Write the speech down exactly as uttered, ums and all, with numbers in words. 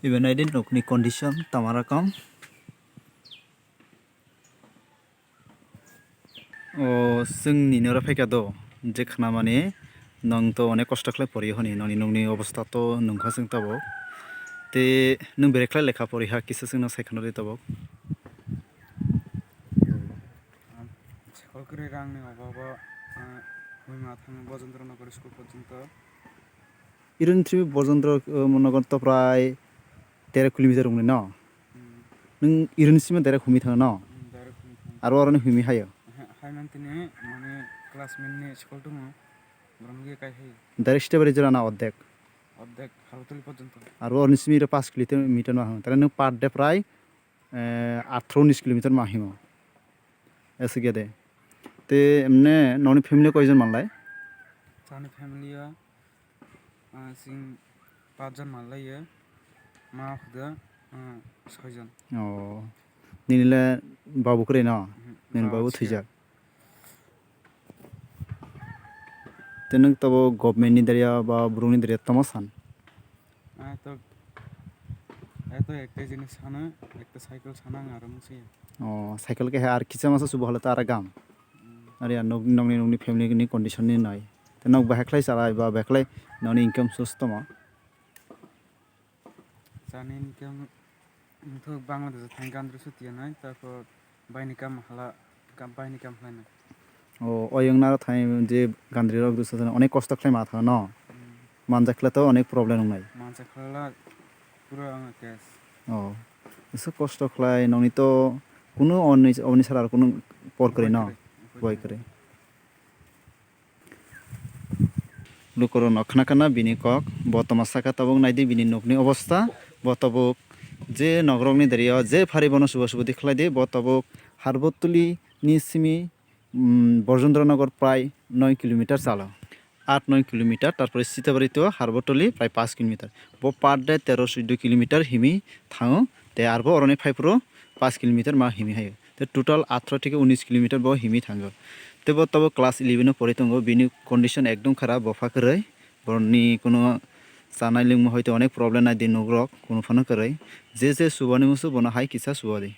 Iben naidi nokni condition tama rokom. O chwng nini oro phaikha do, je khna mani nwng to onek kosto khlai pori hwnwi, nokni, nokni obostha to nungkha chwng tabuk. Te nwng berai khlai lekha pori ha, kisa chwngno sai khna di tabuk. Sekol kwrwi rangni obabo, ah, hwnwi ma thangwi Bojendra Nagar school porjonto. Iron simi Bojendra, uh, Nagar to prai tero kilometer wngwi no? Hmm. Nwng iron simi direct humi thang no? Hmm, direct humi thang. Aro aroni humi hayo? Aha, hai man tini mane classmate ni school tongo. Borok nugwi kai hai. Direct step ri jora na ordek? Ordek Harbotoli porjonto. Aro aroni simi ro paanch kilometer no hang. Tare nwng per day prai, eh, atharoh unis kilometer ma himo. Ese gede. Te emne nokni family koijon manlai? Chani family o, ah, chwng pachjon manlaiyo, ma hwnkhe, ah, soijon. Oh. Nini le babu kwrwi no? Mhm. Nini babu thwijak. Te nwng tabo government ni dariya ba borok ni dariya tamo san? Ai to, ai to ekta jinis sana, ekta cycle sana ang aro musuya. Oh, cycle khe ar kisa masa subo hole to ara gam. Hmm. Ari ya nok, nokni, nokni family ni condition ni nai. Te nok bahai khlai chalai ba bahai khlai nokni income source tamo? Chani income wngthok Bangladesh thang gandri suti nai, tarpor baini kam hala, kam, baini kam khlai nai. O, oyang naro thai je gandri rok dusa jana onek kosto khlai ma thang no. Hmm. Manjak khle to onek problem wngnai. Manjak khle la pura ang case. O, esa kosto khlai nokni to kunu oni, oni sara kunu por kwrwi no. Boi kwrwi. Boi kwrwi. Lukurokno khna khna bini kok, bo toma saka tabuk naidi bini nokni obostha, bo tabuk je nogrokni dariyo je phari bono subo subo di khlai di, bo tabuk Harbotoli ni simi, mm, Borjendra Nagar prai noi kilometer chalo, aat noi kilometer, tarpore Sitabari to Harbotoli prai paanch kilometer, bo per day tero suido kilometer himi thango, te arbo oroni phaiphuru paanch kilometer ma himi hayo. Te total atharoh theke unis kilometer bo himi thango. Te bo tabuk class eleven o pori tongo, bini condition ekdom kharap, bopha kwrwi. Borokni kuno chanai lwngma hoite onek problem nai di nugrok, kuno phano kwrwi. Je je subani musu bono hai kisa suba di.